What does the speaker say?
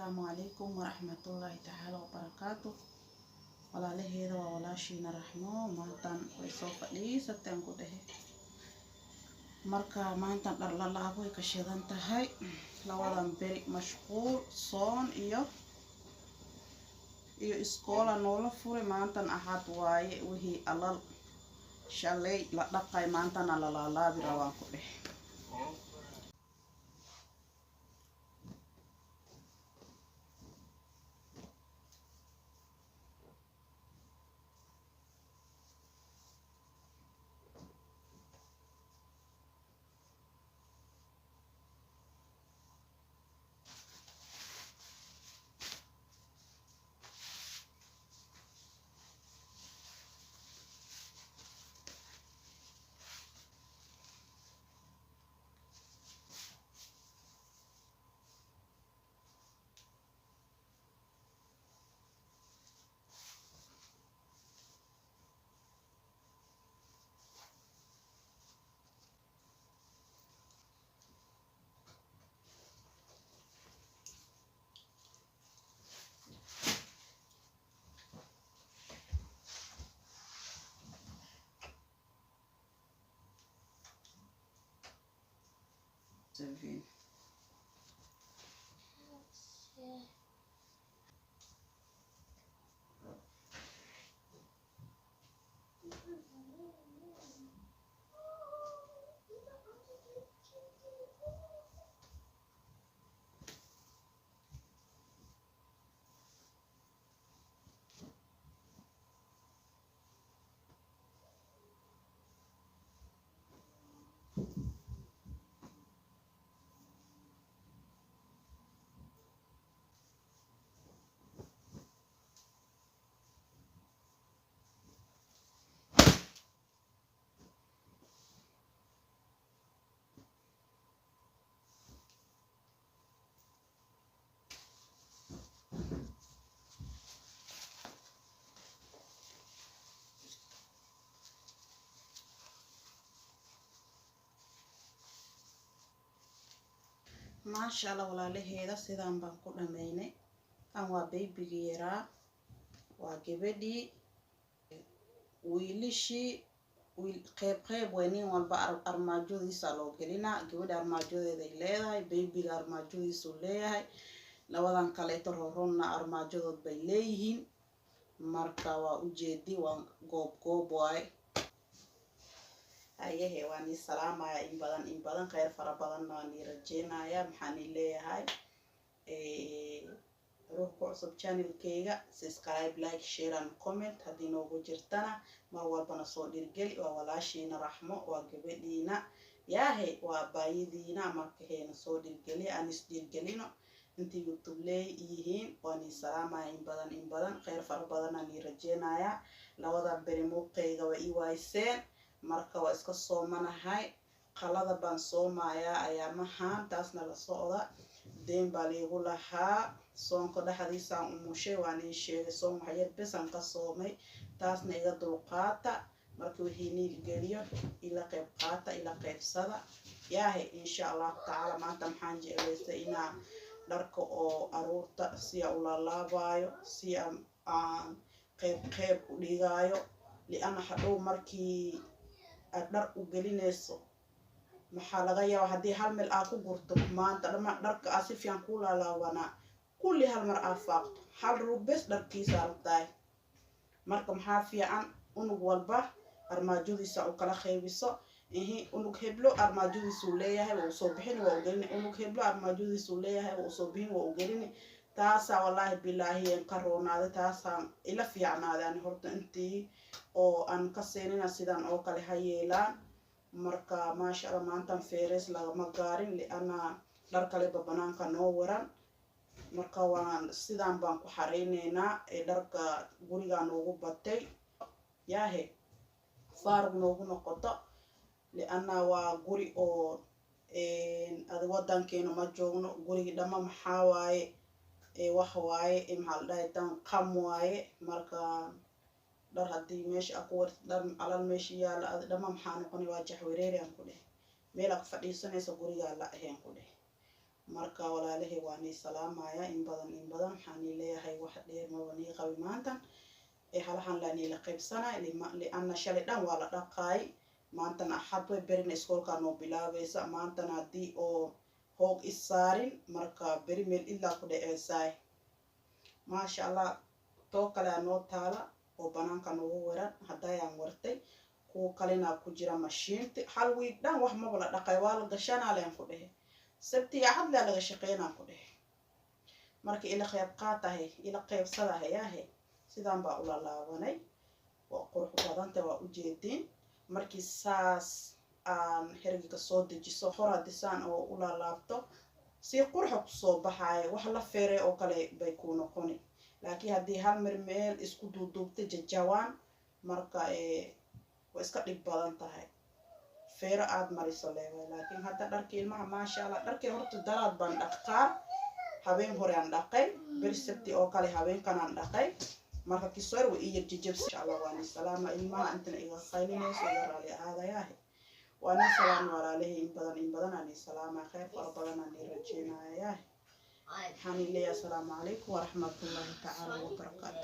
Asalaamu calaykum waraxmatullaahi tacaala wabarakaatu. Walaalaheeda, waa walaashiina Raxmo. Maantan way soo fadhiisateen ku dhehe. Marka maantan dhar lalaabo way ka shidan tahay. Labadan beri mashquul soon iyo iskoola noola furay. Maantan Axad waaye, wixii alal shalay la dhaqay maantana lalaalaabi rabaan ku dhehe. Seven. Maasha Allah, walaalaheeda, sidaan baan ku dhameynay. Kan waa baby-gii yaraa, waa gabadhii, wiilishii qeyb qeyb way. Nin walba armaajadiisa loo gelinaa. Gabadha armaajadeeday leedahay, baby-ga armaajadiisuu leeyahay, labadan kaleeto roronna armaajadood bay leeyihiin. Marka waa ujeedi, waa goob goob waaye. Hayehe, waan ii salaamaya in badan in badan, kheyr fara badanna waan ii rajeynaya. Maxaan ii leeyahay? Ruux ku cusub channelkeyga, subscribe, like, share and comment haddii noogu jirtana, mar walbana soo dhirgeli. Waa walaashiina Raxmo, waa gabadhiina yaahe, waa baayidiina. Markaheena soo dhirgeli, aan is dhiirgelino intii YouTube leey yihiin. Waan ii salaamaya in badan in badan, kheyr fara badanaan ii rajeynaya. Labadan beri muuqeyga waa ii waayseen. Marka waa iska soomanahay, qalada baan soomayaa ayaamahan, taasna la socda. Deen baa liigu lahaa, soonka dhexdiisaan umushay, waan ii sheegay. Soon waxyar besaan ka soomay, taasna iga dulqaata. Marka wixii niil geliyo ila qeyb qaata, ila qeybsada yaahe, insha Allahu tacaala. Maanta maxaan jeclaystay? Inaa dharka oo aruurta si a u laalaabayo, si aan qeyb qeyb u dhigaayo, liana hadhow markii aad dhar u gelinayso, maxaa laga yaaba haddii hal meel aa ku gurto maanta dhama dharka aa si fiican kuu laalaabanaa, kulli hal mar aa faaqto, hal ruug bes dharkiisa rabtaay. Marka maxaa fiican? Unug walba armaajadiisa u kala qeybiso. Ihi, unug heblo armaajadiisuu leeyahay, waa usoo bixin, waa u gelini. Unug heblo armaajadiisuu leeyahay, waa usoo bixin, waa u gelini. Taasaa wallaahi bilaahi ka roonaaday, taasaan ila fiicnaaday ani horta. Intii oo aan ka seenina sidan oo kale ha yeelaan. Marka maasha Allah, maantan feeres lagama gaarin, liana dhar kaleba banaanka noo waran. Marka waan sidaan baan ku xareyneynaa ee dharka gurigaa noogu batay yaahe, faaruq noogu noqoto, lianna waa guri oo adi wadankeena ma joogno. Gurigi dhama maxaa waaye, wax waaye, maxaa la dhahay, tan qam waaye. Marka dhar haddii meesha a ku warta, dhar calal meesha yaalla, adi dhama maxaa noqonay? Waa jaxwareeri aan ku dheh. Meel aa ku fadhiisanaysa gurigaa la ahayn ku dheh. Marka walaalahay, waa nii salaamaya in badan, in badan. Waxaan leeyahay wax dheer maba nii qabi maantan ee halahan laa niila qaybsanay, lianna shalay dhan waa la dhaqaay. Maantana Axad way, berina iskoolkaa noo bilaabaysa. Maantana haddii oo hoog is saarin, marka beri meel ilaa ku dhaceysaay. Maasha Allah, too kalea noo taala oo banaanka noogu weran haddayaan wartay, kuwa kalena ku jira mashiinti. Hal wiig dhan wax maba la dhaqay, waa la gashanaa leen ku dhehe. Sabtiga Axadlaa laga shaqeynaan ku dhehe. Marka ila qeyb qaatahay, ila qeybsadahayahe. Sidaan baa ula laabanay, waa qurux badanta, waa ujeediin. Markii saas aan hergiga soo dejiso horadisaan oo ula laabto, si qurxa kusoo baxaaya, wax la feeray oo kale bay kuu noqoni. Laakiin haddii hal mar meel isku duuduubta jajawaan, marka way iska dhib badan tahay, feero aada mariso leewaay. Laakiin hadda dharka ilmaha, maasha Allah, dharkii horta daraad baan dhaqaar, habeen hore aan dhaqay, beri Sabti oo kale habeenkanaan dhaqay. Marka kisoor way ii yar jajabsa. Insha Allah, waa ni salaama. Ilmaha intana iga qaylinayso, iga raali ahaadayaahe. Waa ni salaama walaalahay, in badan, in badan aan ni salaama. Kheyr fara badan aan ni rajeynayayahe. Waxaan leeyahay asalaamu calaykum waraxmatullaahi tacaala wabarakaatu.